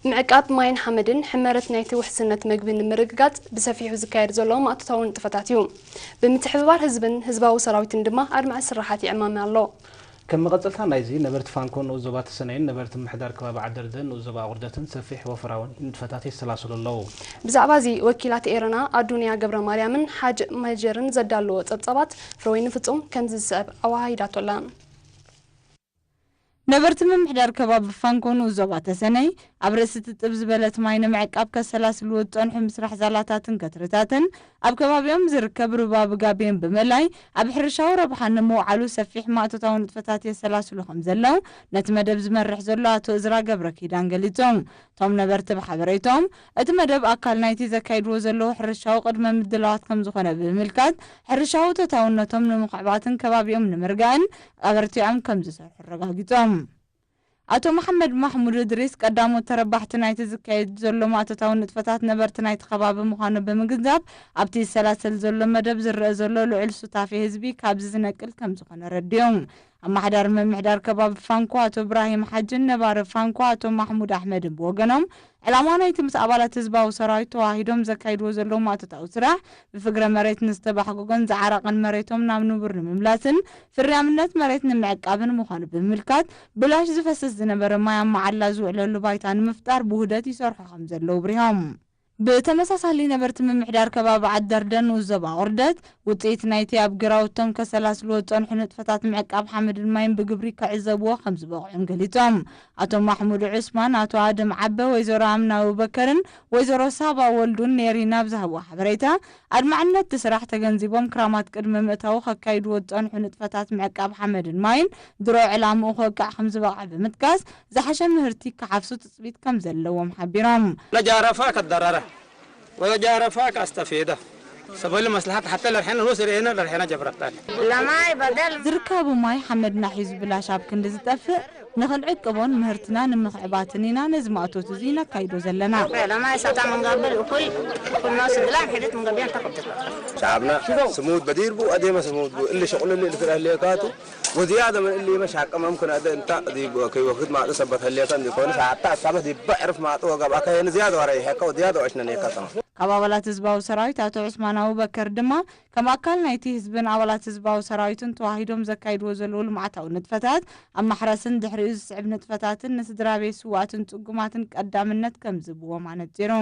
ምዕቃብ ማይን ሓመድን ሕመረት ናይቲ ውሕስነት መግቢ ንምርግጋጽ ብሰፊሑ ዝካየድ ዘሎ ማእቶታዊ ንጥፈታት እዩ። ብምትሕብባር ህዝብን ህዝባዊ ሰራዊትን ድማ ኣድማዒ ስራሓት ይዕማመ ኣሎ። ከም መቐጸልታ ናይዚ፣ ነበርቲ ፋንኮ ንኡስ ዞባ ተሰነይን ነበርቲ ምምሕዳር ከባቢ ዓደርደን ንኡስ ዞባ ኣቑርደትን ሰፊሕ ወፈራዊ ንጥፈታት የሰላስሉ ኣለዉ። ብዛዕባ እዚ ወኪላት ኤረና ኣዱንያ ገብረ ማርያምን ሓጅ መጀርን ዘዳለዎ ጸብጻባት ፍረወይኒ ፍጹም ከምዚ ዝስዕብ ኣወሃሂዳቶ ኣላ። ነበርቲ ምምሕዳር ከባቢ ፋንኮ ንኡስ ዞባ ተሰነይ፣ ኣብ ርእሲ ትጥብ ዝበለት ማይ ንምዕቃብ ከሰላስልዎ ዝጸንሑ ምስራሕ ዛላታትን ገትርታትን፣ ኣብ ከባቢኦም ዝርከብ ሩባ ብጋቤን ብምእላይ ኣብ ሕርሻዊ ረብሓ ንምውዓሉ ሰፊሕ ማእቶታዊ ንጥፈታት የሰላስሉ ከም ዘለዉ ነቲ መደብ ዝመርሕ ዘሎ ኣቶ እዝራ ገብረኪዳን ገሊጾም። እቶም ነበርቲ ብሓበሬቶም፣ እቲ መደብ ኣካል ናይቲ ዘካይድዎ ዘለዉ ሕርሻዊ ቅድመ ምድላዋት ከም ዝኾነ ብምምልካት፣ ሕርሻዊ ተታውነቶም ንምኽዕባትን ከባቢኦም ንምርጋእን ኣበርቲዖም ከም ዝሰርሑ ኣረጋጊጾም። ኣቶ መሓመድ ማሕሙድ እድሪስ ቀዳሞት ተረባሕቲ ናይቲ ዝካየድ ዘሎ ማእቶታዊ ንጥፈታት ነበርቲ ናይቲ ከባቢ ምዃኑ ብምግንዛብ፣ ኣብቲ ዝሰላሰል ዘሎ መደብ ዝረአ ዘሎ ልዑል ሱታፌ ህዝቢ ካብዚ ዝነቅል ከም ዝኾነ ረዲኦም። ኣመሓዳሪ ምምሕዳር ከባቢ ፋንኮ ኣቶ እብራሂም ሓጅን ነባሪ ፋንኮ ኣቶ ማሕሙድ ኣሕመድን ብወገኖም፣ ዕላማ ናይቲ ምስ ኣባላት ህዝባዊ ሰራዊት ተዋሂዶም ዘካይድዎ ዘለዉ ማእቶታዊ ስራሕ፣ ብፍግረ መሬት ንዝተባሕጎጎን ዝዓረቐን መሬቶም ናብ ንቡር ንምምላስን ፍርያምነት መሬት ንምዕቃብን ምዃኑ ብምምልካት፣ ብላሽ ዝፈስስ ዝነበረ ማይ ኣብ መዓላ ዝውዕለሉ ባይታ ንምፍጣር ብውህደት ይሰርሑ ከም ዘለዉ ኣብሪሆም። ብተመሳሳሊ ነበርቲ ምምሕዳር ከባቢ ዓዲ ደርደን ንኡስ ዞባ ቁርደት፣ ውጽኢት ናይቲ ኣብ ግራውቶም ከሰላስልዎ ዝጸንሑ ንጥፈታት ምዕቃብ ሓመድን ማይን ብግብሪ ክዕዘብዎ ከም ዝበቕዑን ገሊጾም። ኣቶ ማሕሙድ ዑስማን፣ ኣቶ ኣደም ዓበ፣ ወይዘሮ ኣምና ኣቡበከርን ወይዘሮ ሳባ ወልዱን ንኤሪና ኣብ ዝሃብዎ ሓበሬታ፣ ኣድማዕነት እቲ ስራሕ ተገንዚቦም ክራማት ቅድሚ ምእታዉ ከካይድዎ ዝጸንሑ ንጥፈታት ምዕቃብ ሓመድን ማይን ድሮ ዕላምኡ ክወቅዕ ከም ዝበቕዐ ብምጥቃስ፣ ዝሓሸ ምህርቲ ክሓፍሱ ትጽቢት ከም ዘለዎም ሓቢሮም። ነጃረፋ ከደረረ ወነጃረፋ ከኣስተፌደ ሰበሊ መስልሓት ሓተ ለርሐነ ሆስ ርኤነ ለርሐነ ጀብረታል። ዝርከቡ ማይ ሓመድና ሒዙ ብላሽ ኣብ ክንዲ ዝጠፍእ፣ ንኽንዕቅቦን ምህርትና ንምኽዕባትን ኢና ነዚ ማእቶት እዚ ነካይዶ ዘለና። ለማይ ሳታ መንጋብል እኩል እኩል ነው ስድላም ሒደት መንጋቢያን ተቀብደት شعبنا سمود بدير بو أديما سمود بو اللي شغل اللي اللي في الأهلية كاتو وزيادة من اللي مش حق ممكن أدى أنت دي بو كي وقت ما تصبت هلية كان دي كون ساعات تعصبت دي بعرف ما توقع بقى كأن زيادة ورا يحكى وزيادة وعشنا نيكا تمام. ካብ ኣባላት ህዝባዊ ሰራዊት ኣቶ ዑስማን ኣቡበከር ድማ፣ ከም ኣካል ናይቲ ህዝብን ኣባላት ህዝባዊ ሰራዊትን ተዋሂዶም ዘካይድዎ ዘለዉ ልምዓታዊ ንጥፈታት፣ ኣብ ማሕረስን ድሕሪኡ ዝስዕብ ንጥፈታትን ንስድራ ቤት ስዋኣትን ጽጉማትን ቀዳምነት ከም ዝህብዎም ኣነጺሩ።